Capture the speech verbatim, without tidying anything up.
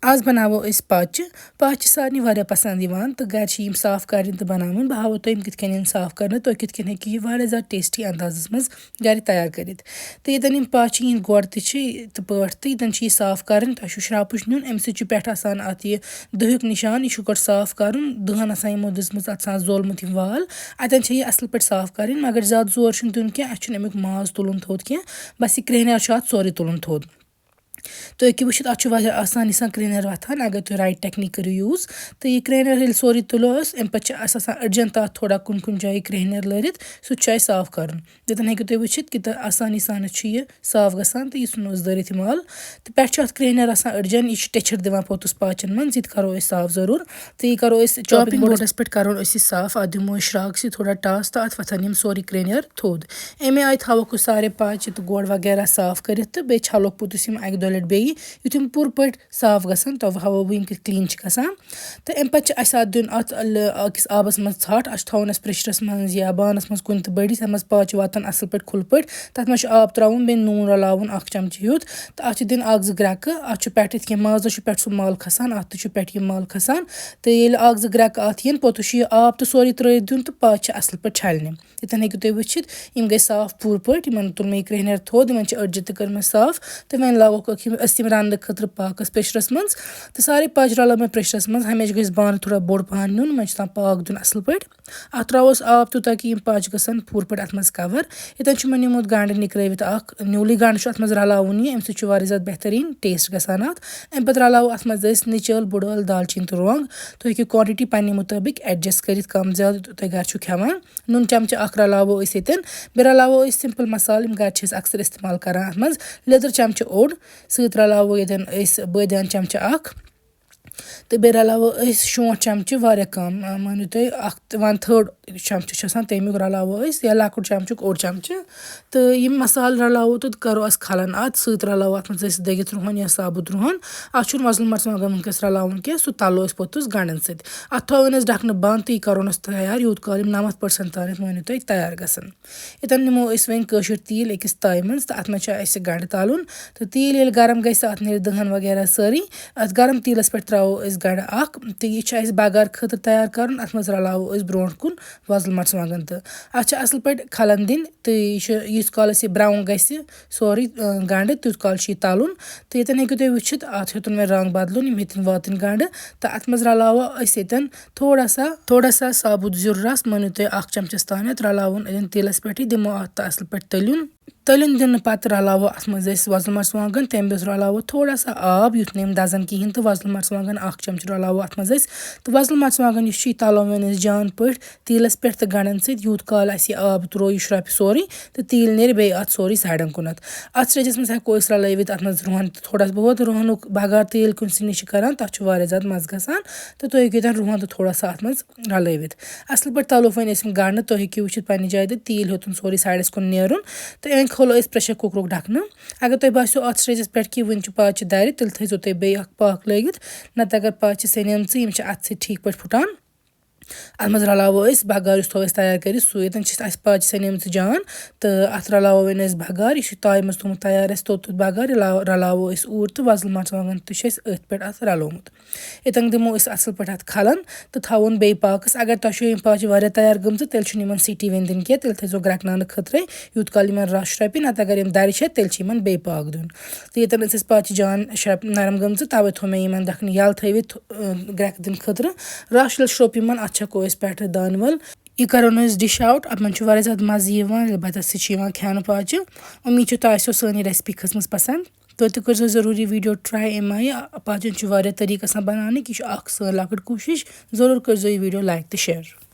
آز بناوو أسۍ پاچہِ۔ پاچہِ چھِ سارنٕے واریاہ پسنٛد یِوان تہٕ گرِ چھِ یِم صاف کرٕنۍ تہٕ بناوٕنۍ۔ بہٕ ہاوو تۄہہِ یِم کِتھ کٔنۍ یِن صاف کرنہٕ، تُہۍ کِتھ کٔنۍ ہیٚکِو یہِ واریاہ زیادٕ ٹیسٹی اندازس منٛز گرِ تیار کٔرِتھ۔ تہٕ ییٚتٮ۪ن یِم پاچہِ ہِنٛدۍ گۄڈٕ تہِ چھِ تہٕ پٲٹھۍ تہٕ ییٚتٮ۪ن چھِ یہِ صاف کرٕنۍ۔ تۄہہِ چھُو شراپٕچ نیُن، اَمہِ سۭتۍ چھُ پٮ۪ٹھٕ آسان اَتھ یہِ دٔہیُک نِشان، یہِ چھُ گۄڈٕ صاف کرُن۔ دٔہن آسان یِمو دِژمٕژ، اَتھ آسان زولمُت یِم وال۔ اَتٮ۪ن چھِ یہِ اَصٕل پٲٹھۍ صاف کرٕنۍ، مگر زیادٕ زور چھُنہٕ دیُن کینٛہہ، اَسہِ چھُنہٕ اَمیُک ماز تُلُن تھوٚد کینٛہہ، بس یہِ کرٛیٚہنیٛار چھُ اَتھ سورُے تُلُن تھوٚد۔ تُہۍ ہیٚکِو وٕچھِتھ، اَتھ چھُ واریاہ آسانی سان کرٛیٚہنیٛار وۄتھان، اگر تُہۍ رایٹ ٹیکنیٖک کٔرِو یوٗز۔ تہٕ یہِ کرٛیٚہنیٛار ییٚلہِ سورُے تُلو أسۍ، اَمہِ پَتہٕ چھِ اَسہِ آسان أڈجَن تَتھ تھوڑا کُنہِ کُنہِ جایہِ کرٛیٚہنیٛار لٲرِتھ، سُہ تہِ چھُ اَسہِ صاف کَرُن۔ ییٚتٮ۪ن ہیٚکِو تُہۍ وٕچھِتھ کہِ تہٕ آسانی سان چھُ یہِ صاف گژھان تہٕ یہِ ژھٕنو أسۍ دٲرِتھ یہِ مَل۔ تہٕ پٮ۪ٹھٕ چھُ اَتھ کرٛیٚہنیٛار آسان أڈجَن، یہِ چھُ ٹیٚچھَر دِوان پوٚتُس پاچَن منٛز، یہِ تہِ کَرو أسۍ صاف ضروٗر۔ تہٕ یہِ کَرو أسۍ چاپِنگ چاپِنگ بورڈَس بورڈَس پٮ۪ٹھ کَرو أسۍ یہِ صاف، اَتھ دِمو أسۍ شرٛاکھ سۭتۍ تھوڑا ٹاس تہٕ اَتھ وۄتھَن یِم سورُے کرٛیٚہنیٛار تھوٚد۔ اَمے آیہِ تھاووکھ أسۍ سارے پاچہِ تہٕ گۄڈ وغیرہ صاف کٔرِتھ تہٕ بیٚیہِ چھَلوکھ پوٚتُس یِم اَکہِ دۄیہِ لَٹہِ بیٚیہِ۔ یُتھ یِم پوٗرٕ پٲٹھۍ صاف گژھن، تَوٕ ہاوو بہٕ یِم کِتھ کٔنۍ clean چھِ گژھان۔ تہٕ اَمہِ پَتہٕ چھِ اَسہِ اَتھ دیُن اَتھ ال-، أکِس آبَس منٛز ژھَٹھ۔ اَسہِ چھُ تھاوُن اَسہِ پریشرَس منٛز یا بانَس منٛز کُنہِ تہِ بٔڑِس، یَتھ منٛز پاچہِ واتَن اَصٕل پٲٹھۍ کھُلہٕ پٲٹھۍ۔ تَتھ منٛز چھُ آب ترٛاوُن، بیٚیہِ نوٗن رَلاوُن اَکھ چَمچہٕ ہیوٗت۔ تہٕ اَتھ چھُ دیُن اَکھ زٕ گرٛٮ۪کہٕ۔ اَتھ چھُ پٮ۪ٹھٕ یِتھ کٔنۍ مازَس چھُ پٮ۪ٹھٕ سُہ مَل کھَسان، اَتھ تہِ چھُ پٮ۪ٹھٕ یہِ مَل کھَسان۔ تہٕ ییٚلہِ اَکھ زٕ گرٛٮ۪کہٕ اَتھ یِن، پوٚتُس چھُ یہِ آب تہٕ سورُے ترٛٲوِتھ دیُن تہٕ پاچہِ چھِ اَصٕل پٲٹھۍ چھَلنہِ۔ ییٚتٮ۪ن ہیٚکِو تُہۍ وٕچھِتھ، یِم گٔے صاف پوٗرٕ پٲٹھۍ، یِمَن تُل مےٚ یہِ کرٛیٚہنیٛار تھوٚد، یِمَن چھِ أڈجہِ تہِ کٔرمٕژ صاف۔ تہٕ وۄنۍ لاگوکھ أکھ یِم، أسۍ یِم رَننہٕ خٲطرٕ پاکَس پریشرَس منٛز۔ تہٕ سارے پاچہِ رَلٲو مےٚ پریشرَس منٛز۔ ہمیشہِ گژھِ بانہٕ تھوڑا بوٚڑ پَہَن نیُن، یِمَن چھُ آسان پاکھ دیُن اَصٕل پٲٹھۍ۔ اَتھ ترٛاووس آب تیوٗتاہ کہِ یِم پاچہِ گژھن پوٗرٕ پٲٹھۍ اَتھ منٛز cover۔ ییٚتٮ۪ن چھُ مےٚ نیوٗمُت گَنٛڈٕ نِکرٲوِتھ اَکھ، نیوٗلٕے گَنٛڈٕ چھُ اَتھ منٛز رَلاوُن یہِ، اَمہِ سۭتۍ چھُ واریاہ زیادٕ بہتریٖن taste گژھان اَتھ۔ اَمہِ پَتہٕ رَلاوو اَتھ منٛز أسۍ نِچَل، بٕڈ ٲلہٕ، دالچیٖن تہٕ رۄنٛگ۔ تُہۍ ہیٚکِو quantity پنٛنہِ مُطٲبِق adjust کٔرِتھ، کَم زیادٕ تۄہہِ گَرِ چھُو کھٮ۪وان۔ نُن چمچہٕ اَکھ رَلاوو أسۍ ییٚتٮ۪ن، بیٚیہِ رَلاوو أسۍ simple مصالہٕ، یِم گَرِ چھِ أسۍ اکثر استعمال کَران اَتھ منٛز۔ لیٚدٕر چمچہٕ اوٚڑ، سۭتۍ رَلاوو ییٚتٮ۪ن أسۍ بٲدیان چمچہٕ اَکھ، تہٕ بیٚیہِ رَلاوو أسۍ شونٛٹھ چمچہٕ واریاہ کَم، آ، مٲنِو تُہۍ اَکھ تہٕ one third چمچہٕ چھُ آسان، تَمیُک رَلاوو أسۍ، یا لۄکُٹ چمچُک اوٚڑ چمچہٕ۔ تہٕ یِم مصالہٕ رَلاوو تہٕ کَرو أسۍ کھَلَن اَتھ سۭتۍ، رَلاوو اَتھ منٛز أسۍ دٔگِتھ رُہَن یا ثابوٗت رُہَن۔ اَتھ چھُنہٕ وۄزُل مرژٕوانٛگَن وٕنکیٚس رَلاوُن کینٛہہ، سُہ تَلو أسۍ پوٚتُس گَنٛڈَن سۭتۍ۔ اَتھ تھاوو أسۍ ڈَکھنہٕ بنٛد تہٕ یہِ کَرو أسۍ تیار، یوٗت کال یِم نَمَتھ percent تانٮ۪تھ مٲنِو تُہۍ تیار گژھن۔ ییٚتٮ۪ن نِمو أسۍ وۄنۍ کٲشُر تیٖل أکِس تایہِ منٛز تہٕ اَتھ منٛز چھُ اَسہِ گَنٛڈٕ تَلُن۔ تہٕ تیٖل ییٚلہِ گرم گژھِ، اَتھ نیرِ دٔہَن وغیرہ سٲرٕے۔ اَتھ گرم تیٖلَس پٮ۪ٹھ ترٛاوو أسۍ گَنٛڈٕ اَکھ تہٕ یہِ چھُ اَسہِ بَگار خٲطرٕ تیار کَرُن۔ اَتھ منٛز رَلاوو أسۍ برونٛٹھ کُن وۄزُل مرژٕوانٛگَن تہٕ اَتھ چھِ اَصٕل پٲٹھۍ کھَلَن دِنۍ۔ تہٕ یہِ چھُ، ییٖتِس کالَس یہِ brown گژھِ سورُے، اۭں، گَنٛڈٕ، تیوٗت کال چھُ یہِ تَلُن۔ تہٕ ییٚتٮ۪ن ہیٚکِو تُہۍ وٕچھِتھ، اَتھ ہیوٚتُن وۄنۍ رنٛگ بدلُن، یِم ہیٚتِن واتٕنۍ گَنٛڈٕ۔ تہٕ اَتھ منٛز رَلاوو أسۍ ییٚتٮ۪ن تھوڑا سا، تھوڑا سا ثابوٗت زیُر رَس، مٲنِو تُہۍ اَکھ چمچَس تانٮ۪تھ، رَلاوُن أتٮ۪ن تیٖلَس پٮ۪ٹھٕے، دِمو اَتھ تہٕ اَصٕل پٲٹھۍ تٔلیُن۔ تٔلیُن دِنہٕ پَتہٕ رَلاوو اَتھ منٛز أسۍ وۄزُل مرژٕوانٛگَن، تَمہِ پَتہٕ رَلاوو تھوڑا سا آب، یُتھ نہٕ یِم دَزَن کِہیٖنۍ، تہٕ وۄزُل مرژٕوانٛگَن اَکھ چمچہٕ رَلاوو اَتھ منٛز أسۍ۔ تہٕ وۄزُل مرژٕوانٛگَن یُس چھُ، یہِ تَلو وۄنۍ أسۍ جان پٲٹھۍ تیٖلَس پٮ۪ٹھ تہٕ گَنٛڈَن سۭتۍ، یوٗت کال اَسہِ یہِ آب تروو، یہِ شرٛۄپہِ سورُے، تہٕ تیٖل نیرِ بیٚیہِ اَتھ سورُے سایڈَن کُنَتھ۔ اَتھ stage-َس منٛز ہٮ۪کو أسۍ رَلٲوِتھ اَتھ منٛز رُہَن تہٕ تھوڑا بہت۔ رُہَنُک بَگار تیٖل کُنہِ سِنِس چھِ کَران، تَتھ چھُ واریاہ زیادٕ مَزٕ گژھان۔ تہٕ تُہۍ ہیٚکِو ییٚتٮ۪ن رُہَن تہٕ تھوڑا سا اَتھ منٛز رَلٲوِتھ۔ اَصٕل پٲٹھۍ تَلو وۄنۍ أسۍ یِم گَنٛڈٕ، تُہۍ ہیٚکِو وٕچھِتھ پَننہِ جایہِ تہٕ تیٖل ہیوٚتُن سورُے سایڈَس کُن نیرُن۔ تہٕ وۄنۍ کھولو أسۍ pressure cooker-ُک ڈَکھنہٕ۔ اگر تۄہہِ باسیو اَتھ stage-َس پٮ۪ٹھ کہِ وٕنہِ چھُ پاچہِ دَرِ، تیٚلہِ تھٲیزیو تُہۍ بیٚیہِ اَکھ پاکھ لٲگِتھ، نَتہٕ اگر پاچہِ سیٚنیمژٕ، یِم چھِ اَتھٕ سۭتۍ ٹھیٖک پٲٹھۍ پھُٹان۔ اَتھ منٛز رَلاوو أسۍ بَگار، یُس تھوٚو اَسہِ تیار کٔرِتھ، سُہ ییٚتٮ۪ن چھِ اَسہِ پاچہِ سیٚنیمژٕ جان، تہٕ اَتھ رَلاوو وۄنۍ أسۍ بَگار۔ یہِ چھُ تایہِ منٛز تھوٚمُت تیار اَسہِ توٚت توٚت بَگار، یہِ لا-، رَلاوو أسۍ اوٗرۍ تہٕ وۄزُل مرژٕوانٛگَن تہِ چھِ اَسہِ أتھۍ پٮ۪ٹھ اَتھ رَلومُت۔ ییٚتٮ۪ن دِمو أسۍ اَصٕل پٲٹھۍ اَتھ کھَلَن تہٕ تھاوون بیٚیہِ پاکَس۔ اگر تۄہہِ چھُو یِم پاچہِ واریاہ تیار گٔمژٕ، تیٚلہِ چھُنہٕ یِمَن سیٹی وۄنۍ دِنۍ کینٛہہ، تیٚلہِ تھٲیزیو گرٛٮ۪کناونہٕ خٲطرَے، یوٗت کال یِمَن رَس شرٛۄپہِ، نَتہٕ اگر یِم دَرِ چھےٚ، تیٚلہِ چھِ یِمَن بیٚیہِ پاکھ دیُن۔ تہٕ ییٚتٮ۪ن ٲسۍ اَسہِ پاچہِ جان شرٛۄپہِ نرم گٔمژٕ، تَوَے تھوٚو مےٚ یِمَن ڈَکھنہٕ یَلہٕ تھٲوِتھ، اۭں، گرٛٮ۪کہٕ دِنہٕ خٲطرٕ۔ رَس ییٚلہِ شرٛوٚپ یِمَن، اَتھ چھَکو أسۍ پٮ۪ٹھٕ دانہِ وَل۔ یہِ کَرو نہٕ أسۍ dish out، اَتھ منٛز چھُ واریاہ زیادٕ مَزٕ یِوان، ییٚلہِ بَتَس سۭتۍ چھِ یِوان کھٮ۪نہٕ پاچہِ۔ اُمید چھِ تۄہہِ آسیو سٲنۍ یہِ recipe کھٔژمٕژ پَسنٛد۔ تُہۍ تہِ کٔرۍزیو ضروٗری video try اَمہِ آیہِ۔ پاچَن چھُ واریاہ طریٖقہٕ آسان بَناونٕکۍ، یہِ چھُ اَکھ سٲنۍ لۄکٕٹ کوٗشِش۔ ضروٗر کٔرۍزیو یہِ video like تہٕ share۔